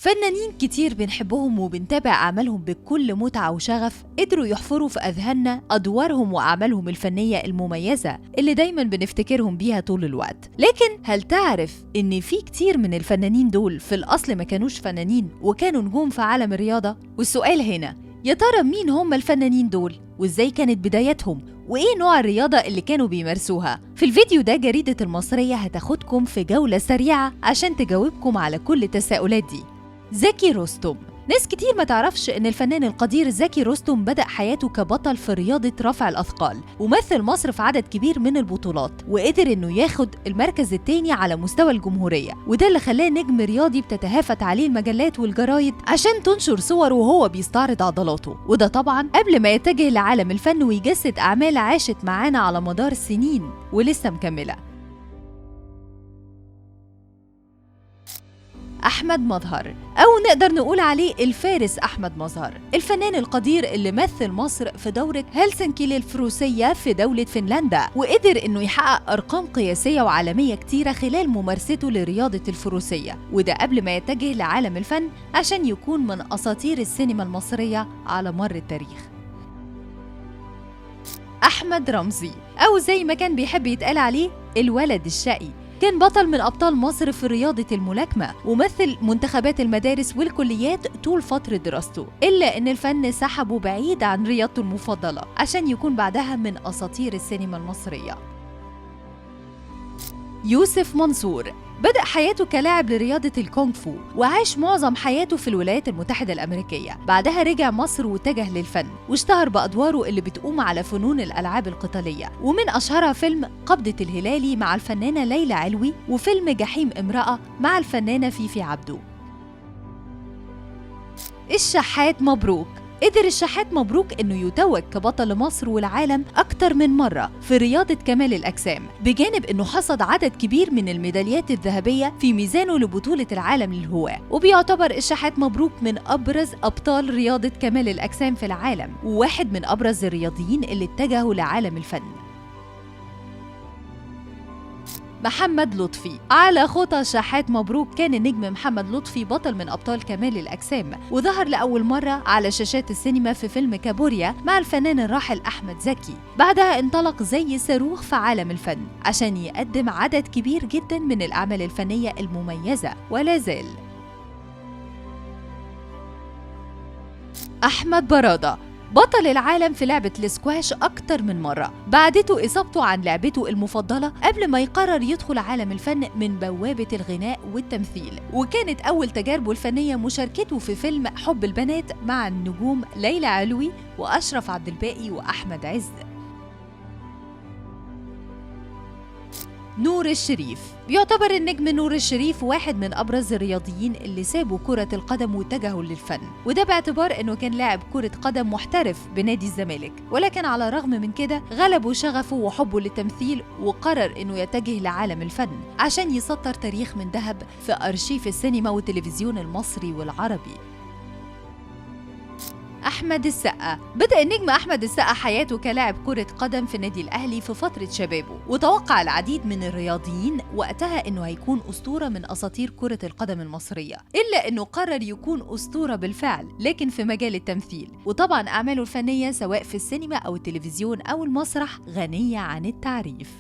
فنانين كتير بنحبهم وبنتابع أعمالهم بكل متعة وشغف، قدروا يحفروا في أذهاننا أدوارهم وأعمالهم الفنية المميزة اللي دايما بنفتكرهم بيها طول الوقت. لكن هل تعرف إن في كتير من الفنانين دول في الأصل ما كانوش فنانين وكانوا نجوم في عالم الرياضة؟ والسؤال هنا، يا ترى مين هم الفنانين دول؟ وإزاي كانت بدايتهم؟ وإيه نوع الرياضة اللي كانوا بيمارسوها؟ في الفيديو ده جريدة المصرية هتاخدكم في جولة سريعة عشان تجاوبكم على كل التساؤلات دي. زكي رستم. ناس كتير ما تعرفش إن الفنان القدير زكي رستم بدأ حياته كبطل في رياضة رفع الأثقال، ومثل مصر في عدد كبير من البطولات، وقدر إنه ياخد المركز الثاني على مستوى الجمهورية، وده اللي خلاه نجم رياضي بتتهافت عليه المجلات والجرايد عشان تنشر صوره وهو بيستعرض عضلاته، وده طبعا قبل ما يتجه لعالم الفن ويجسد أعمال عاشت معانا على مدار سنين ولسه مكملة. أحمد مظهر، أو نقدر نقول عليه الفارس أحمد مظهر، الفنان القدير اللي مثل مصر في دورة هلسنكي للفروسية في دولة فنلندا، وقدر إنه يحقق أرقام قياسية وعالمية كتيرة خلال ممارسته لرياضة الفروسية، وده قبل ما يتجه لعالم الفن عشان يكون من أساطير السينما المصرية على مر التاريخ. أحمد رمزي، أو زي ما كان بيحب يتقال عليه الولد الشقي، كان بطل من أبطال مصر في رياضة الملاكمة، ومثل منتخبات المدارس والكليات طول فترة دراسته، إلا إن الفن سحبه بعيد عن رياضته المفضلة عشان يكون بعدها من أساطير السينما المصرية. يوسف منصور بدأ حياته كلاعب لرياضة الكونغ فو، وعاش معظم حياته في الولايات المتحدة الأمريكية، بعدها رجع مصر واتجه للفن، واشتهر بأدواره اللي بتقوم على فنون الألعاب القتالية، ومن أشهرها فيلم قبضة الهلالي مع الفنانة ليلى علوي، وفيلم جحيم امرأة مع الفنانة فيفي عبده. الشحات مبروك. قدر الشحات مبروك إنه يتوج كبطل مصر والعالم أكتر من مرة في رياضة كمال الأجسام، بجانب إنه حصد عدد كبير من الميداليات الذهبية في ميزانه لبطولة العالم للهواة، وبيعتبر الشحات مبروك من أبرز أبطال رياضة كمال الأجسام في العالم، وواحد من أبرز الرياضيين اللي اتجهوا لعالم الفن. محمد لطفي. على خطى شحات مبروك كان النجم محمد لطفي بطل من أبطال كمال الأجسام، وظهر لأول مرة على شاشات السينما في فيلم كابوريا مع الفنان الراحل أحمد زكي، بعدها انطلق زي صاروخ في عالم الفن عشان يقدم عدد كبير جدا من الأعمال الفنية المميزة ولا زال. أحمد برادة بطل العالم في لعبة الاسكواش أكتر من مرة، بعدته إصابته عن لعبته المفضلة قبل ما يقرر يدخل عالم الفن من بوابة الغناء والتمثيل، وكانت أول تجاربه الفنية مشاركته في فيلم حب البنات مع النجوم ليلى علوي وأشرف عبد الباقي وأحمد عز. نور الشريف. بيعتبر النجم نور الشريف واحد من أبرز الرياضيين اللي سابوا كرة القدم واتجهوا للفن، وده باعتبار إنه كان لاعب كرة قدم محترف بنادي الزمالك، ولكن على الرغم من كده غلبوا شغفه وحبه للتمثيل، وقرر إنه يتجه لعالم الفن عشان يسطر تاريخ من ذهب في أرشيف السينما والتلفزيون المصري والعربي. أحمد السقا. بدأ النجم أحمد السقا حياته كلاعب كرة قدم في النادي الأهلي في فترة شبابه، وتوقع العديد من الرياضيين وقتها إنه هيكون أسطورة من أساطير كرة القدم المصرية، إلا إنه قرر يكون أسطورة بالفعل لكن في مجال التمثيل، وطبعا أعماله الفنية سواء في السينما أو التلفزيون أو المسرح غنية عن التعريف.